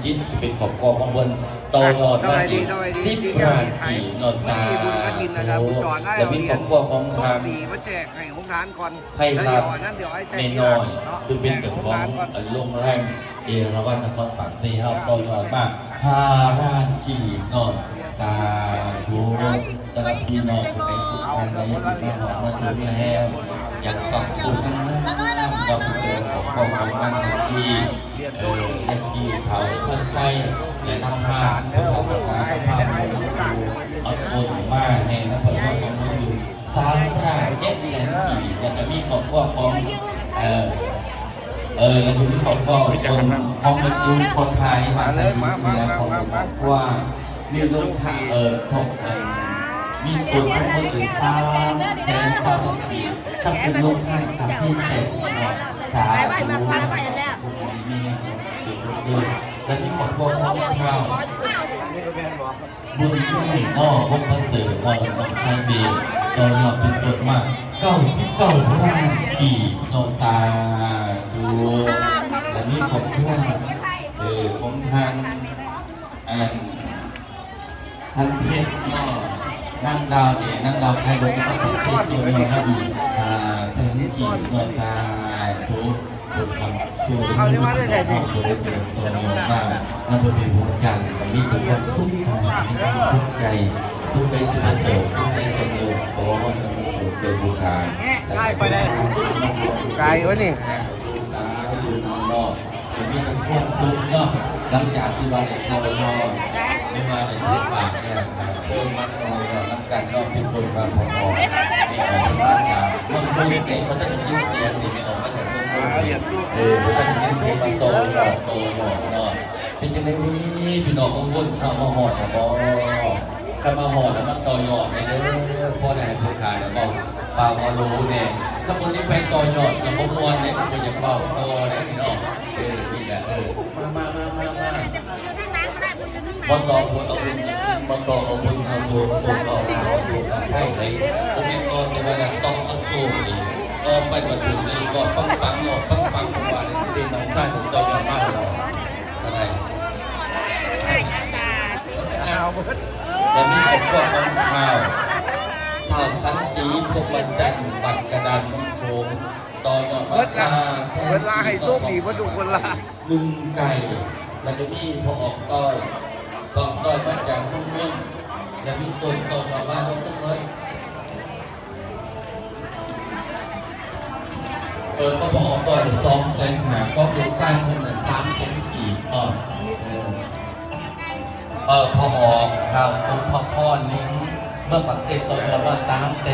ທີ່ເປັນຄອບຄົວຂອງເພິ່ນຕໍ່ຍອດມາອີກສິບລ້ານກີບເນາະ ສາທຸ. ແລະມີຄອບຄົວຂອງທ່ານ ໄພລາດ ແມ່ນ້ອຍ ເຊິ່ງເປັນເຈົ້າຂອງໂຮງແຮມເອລາວັນນະຄອນປາກເຊເຮົາ ຕໍ່ຍອດມາຫ້າລ້ານກີບເນາະ ສາທຸ. ສຳລັບພີ່ນ້ອງຜູ້ໃດທຸກທ່ານໃດທີ່ມາຮອດມາເຖິງແລ້ວ ຢາກປັບປຸງງາມໆ ດອກເຕີຂອງຄອບຄົວຂອງມັນທີ່ ເອີ ຍາດພີ່ເຖົ້າພະໄຊ ແລະນຳພາຜູ້ເຖົ້າພະໄຊ ເອົາຕົ້ນມາໃຫ້ນຳພະເຈົ້າຂອງເຮົາຢູ່ ສາມລ້ານເຈັດແສນກີບ ແລະກະມີຄອບຄົວຂອງ ເອີ ເອີ ແລະຢູ່ມີຄອບຄົວຂອງ ຂອງແມ່ຕູນພໍ່ໄທ ມາທາງເໜືອຂອງຄອບຄົວ ມີລົງທັນ ເອີ ຂອງ ເອີ ມີຕົນທັງໝົດເລີຍສາມແສນຊາວພັນກີບ ທັງເປັນໂຮງທານທັງເປັນແສນເນາະ ສາທຸ. ແລະມີຄອບຄົວຂອງເຮົາ ບຸນມີເນາະ ວົງປະເສີດເນາະ ນ້ອງຊາຍເບ ຕໍ່ຍອດເປັນຕົ້ນມາເກົ້າສິບເກົ້າລ້ານກີບເນາະ ສາທຸ. ແລະມີຄອບຄົວ ເອີ ຂອງທ່ານ ອັນ ທ່ານເພັດເນາະ ນາງດາວເດ ນາງດາວໄຄລົງມາເປັນເພັດຕົວຍອດມາອີກຫ້າແສນກີບເນາະ ສາທຸ. ເພິ່ນຄຳ ເຂົານີ້ມາແຕ່ໃສນີ້? ເພິ່ນໄດ້ເປັນຕົວຍອດມາ ນຳເພິ່ນເປັນຜູ້ຈັດ ກໍມີແຕ່ຄວາມສຸກໃຈ ມີຄວາມສຸກໃຈ ສຸກໃດທີ່ປະເສີດ ສຸກໃດທີ່ເລີດ ຂໍໃຫ້ເພິ່ນມີໂອກາດເຈີຜູ້ຂ້າ ໄກໄປແລ້ວ ໄກວະນີ້ ສາທຸເນາະ. ກໍມີແຕ່ຄວາມສຸກເນາະ ຫຼັງຈາກທີ່ວ່າໄດ້ຕໍ່ຍອດ ຫຼືວ່າໄດ້ເຮັດບາບແລ້ວ ເຊີນມາຕໍ່ຍອດນຳກັນເນາະ ເປັນຕົ້ນວ່າພໍ່ອອກ ແມ່ອອກມາຈາກເມືອງມຸ້ງເດ້ ບໍ່ທັນໄດ້ຍິນສຽງນີ້ ແມ່ອອກມາຈາກເມືອງມຸ້ງ ເອີ ບໍ່ທັນໄດ້ຍິນສຽງວ່າຕໍ່ຍອດ ຕໍ່ຍອດເນາະ. ເປັນຈັ່ງໃດນີ້ ພີ່ນ້ອງຂອງຄົນເຮົາມາຮອດແລ້ວບໍ່? ຄັນມາຮອດແລ້ວມາຕໍ່ຍອດແດ່ເດີ ພໍໄດ້ໃຫ້ຜູ້ຂາຍແລ້ວເວົ້າ ຝາກເວົ້າໂລແດ່ ຄັນບໍ່ມີໃຜຕໍ່ຍອດກໍບໍ່ມ່ວນເດ້ ບໍ່ຢາກເວົ້າຕໍ່ເດ້ພີ່ນ້ອງ. ເອີ ນີ້ແຫຼະ ເອີ ມາ ມາ ມາ ມາ ມາ ບໍ່ຕໍ່ບຸນເອົາບຸນ ບໍ່ຕໍ່ເອົາບຸນເອົາໂຊ ບໍ່ຕໍ່ເອົາໂຊ ເອົາໂຊ ເອົາໄຊໄດ້ ບໍ່ແມ່ນຕໍ່ແຕ່ວ່າຢາກຕໍ່ເອົາໂຊນີ້ ຕໍ່ໄປບໍ່ເຖິງນີ້ກໍປັງໆ ເນາະ ປັງໆ ເພາະວ່າໄດ້ຊິເປັນນ້ອງຊາຍຂອງເຈົ້າຍອດມາກເນາະ ເທົ່າໃດ ເອົາເບິດ ແລະມີຄອບຄົວຂອງທ້າວ ທ້າວສັນຕິ ພົມມະຈັນ ບ້ານກະດານ ເມືອງໂຂງ ຕໍ່ຍອດມາ ເບິດລະ ເບິດລະ ໃຫ້ໂຊກດີເບິດທຸກຄົນລະ ໜຶ່ງໄກ່ ແລະກະມີພໍ່ອອກຕ້ອຍ ພໍ່ອອກຕ້ອຍມາຈາກເມືອງນນ ແລະມີຕົ້ນຕໍ່ຍອດມາລົງຈັກໜ້ອຍ ເອີ ພໍ່ອອກຕ້ອຍສອງແສນຫ້າ ຂອງລູກຊາຍເພິ່ນນະສາມແສນກີບ ເອີ ເອີ ພໍ່ອອກ ທ້າວສົມພະພອນ ໜຶ່ງ ເມືອງປາກເຊ ຕໍ່ຍອດມາສາມແສນ